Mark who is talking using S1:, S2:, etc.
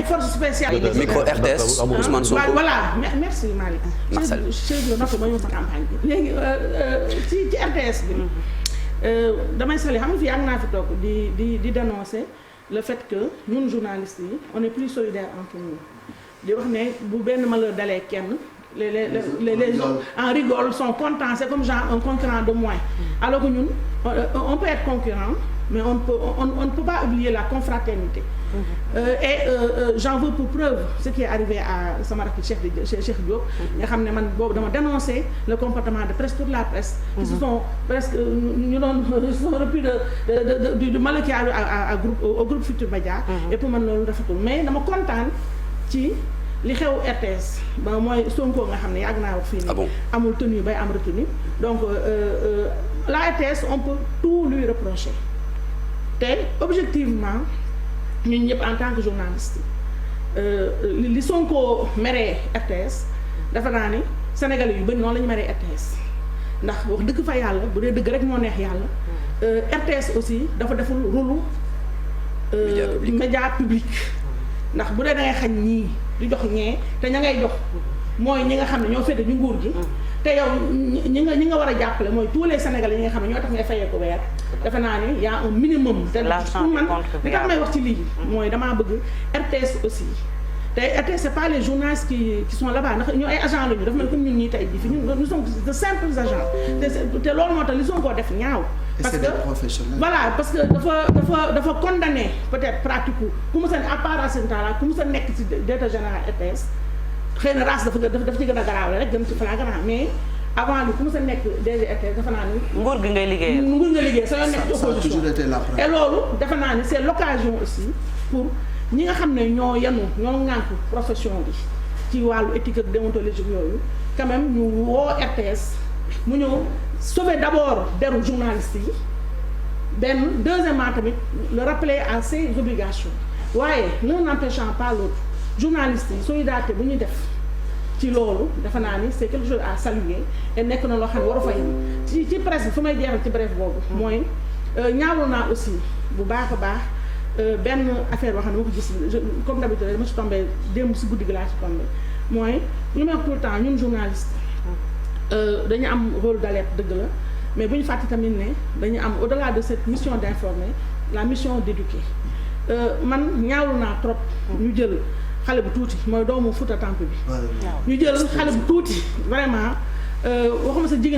S1: ay forces spéciales.
S2: micro RTS Ousmane Sonko.
S1: voilà merci Malick.
S2: Marcel
S1: chef note ma ñëw sa campagne bi léegi ci RTS bi. damay sali xam nga fii yàgg naa fi toog di dénoncer le fait que ñun journalistes yi on est plus solidaires entre nous di wax ne bu benn malheur dalee kenn. les gens en rigolent sont contents c'est comme genre un concurrent de moins alors que ñun on peut être concurrent mais on ne peut pas oublier la confraternité j'en veux pour preuve ce qui est arrivé à sama rakk Cheikh Diop nga xam ne man boobu dama dénoncer le comportement de presque toute la presse qui se sont presque ñu doon sont repris du mal qui arrive au groupe Futurs Médias et pour man loolu rafetul mais dama kontaan ci li xew RTS ba mooy Sonko nga xam ne yàgg naa wax fii nii amul tenue bay am retenue donc la RTS on peut tout lui reprocher te objectivement ñun ñëpp en tant que journaliste li Sonko meree RTS dafa naa ni Sénégalais yu bëri noonu la ñu meree RTS ndax wax dëgg fa yàlla bu dee dëgg rek moo neex yàlla RTS aussi dafa deful rôle média public ndax bu dee da ngay xañ ñii di jox ñee te ña ngay jox mooy ñi nga xam ne ñoo féete ñu nguur gi te yow ñi nga war a jàppale mooy tous les Sénégalais yi nga xam ne ñoo tax ngay fayee ko weer defe naa ni y a un minimum te pour man li tax may wax ci lii mooy damaa bëgg RTS aussi te RTS c'est pas les journalistes qui sont là-bas ndax ñu ay agents la ñu dafa mel comme ñun ñii tey jii fi ñun nous sommes de simples agents te loolu moo tax li Sonko def ñaaw parce que voilà parce que dafa condamné peut-être pratique ku mu sa à part Racine Talla ku mu sa nekk ci directeur général RTS xëy na race dafa ci gën a garaawle rek gën ci flagrant mais avant li ku mu sa nekk DG RTS dafa naa ni
S3: nguur gi ngay liggéey
S1: sa yoon nekk ci opposition et loolu dafa naa ni c'est l'occasion aussi pour ñi nga xam ne ñoo ŋànk profession bi ci wàllu éthique ak déontologique yooyu quand même ñu woo RTS mu ñëw sauver d'abord deru journaliste yi deuxièmement tamit le rappeler à ses obligations waaye l'un n'empêchant pas l'autre journaliste yi solidarité bu ñuy def ci loolu dafa naa ni c'est quelque chose à saluer et nekk na loo xam ne waru fay ci presse bi fu may jeexal ci bref boobu mooy ñaawlu naa aussi bu baax a baax benn affaire boo xam ne ma ko gis comme d'habitude dama ci tombé démb si guddi gi laa ci tombé mooy lu may wax tout le temps ñun journaliste dañu am rôle d'alerte dëgg la mais bu ñu fàtte tamit ne dañu am au-delà de cette mission d'informer la mission d'éduquer man ñaawlu naa trop ñu jël xale bu tuuti mooy doomu Fouta Tamp bi ñu jël xale bu tuuti vraiment waxuma sa jigéen